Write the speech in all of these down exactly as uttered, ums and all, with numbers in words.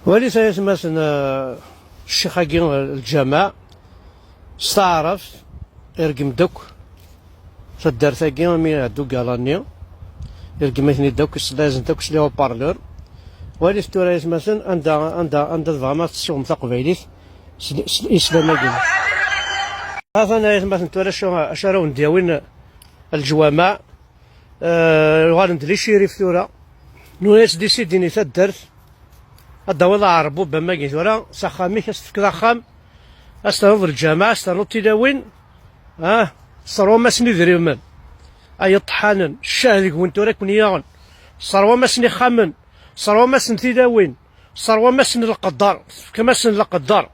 Walit ay atmaten, eh, ccix-agi, eh, lǧameɛ, s taɛrabt, irgem-d akk taddart-agi, ami iɛedda ugalan-nni, irgem-iten-id akk, isella-yasen-d akk s les haut-parleurs. Walit tura ay atmaten, anda, anda, anda tebɣam ad tessiwḍem taqbaylit s, s, islam-agi. Atan ay atmaten tura acu, acu ara wen-d-yawin leǧwameɛ, eh, uɣalen-d licirif tura. Nuna-yas décidé i taddart, ad d-tawiḍ aɛerbub am wagi tura, s axxam-ik, ad s-tefkeḍ axxam, ad s-ternuḍ lǧameɛ, ad s-ternuḍ tilawin, ah, tesserwam-asen idrimen, ay iṭeḥḥanen, ccah deg-wen tura akken yaɣen, tesserwam-asen ixxamen, tesserwam-asen tilawin, tesserwam-asen leqder, tefkam-asen leqder.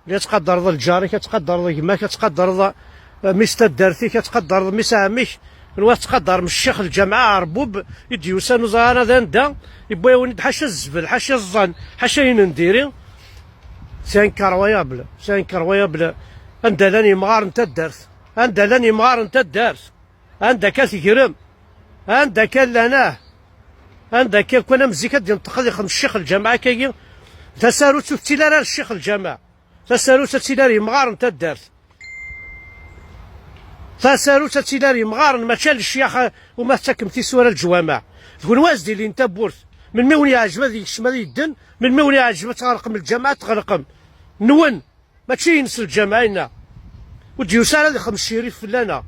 Ad tqadreḍ lǧar-ik, ad tqadreḍ gma-k, ad tqadreḍ, eh, mmi-s taddart-ik, ad tqadreḍ mmi-s ɛemmi-k. Anwa ad tqaderem? Ccix, lǧameɛ, aɛerbub i d-yusan ur ẓriɣ ara d anda, yewwi-yawen-id ḥaca zzbel, ḥaca ẓẓan, ḥaca ayen n diri. C'est incroyable, c'est incroyable. Anda llan yemɣaren n taddart? Anda llan yemɣaren n taddart? Anda akka tegrem? Anda akka llan, ah? Anda akka kan am zik ad d-yenṭeq ad ixdem ccix lǧameɛ akkagi? Tasarut ur tettili ara ar ccix lǧameɛ. Tasarut ad tili ar yemɣaren n taddart. Tasarut ad tili ar yemɣaren, mačči ar lecyax, ah, uma tettakem tisura leǧwameɛ. D kunwi ad s-d-ilin tawwurt. Melmi wen-yeɛǧeb ad yekcem ad yedden, melmi wen-yeɛǧeb ad tɣelqem lǧameɛ, ad tɣelqem. Nwen. Mačči ines lǧameɛ-inna. Ur d-yusi ara ad ixdem ccirif fell-aneɣ.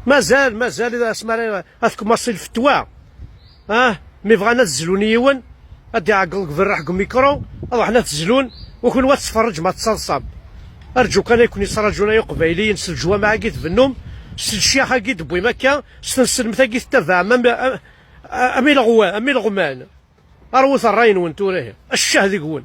Mazal, mazal, asmi ara ad tkumaṣi lfetwa. Ah, mi bɣan ad zlun yiwen, ad d-iɛeggeḍ deg berraḥ deg umikru, ad ruḥen ad t-zlun, u kunwi ad tferrǧem, ad tettaḍsam. Arǧu kan ay ken-yettraǧun ay uqbayliyen s leǧwameɛ-agi tbennum, s lecyax-agi d-tewwim akka, s tenselmet-agi tettabaɛem am, am, am ileɣwa-, am ileɣman. Rwet ṛṛay-nwen tura ihi. Ccah deg-wen.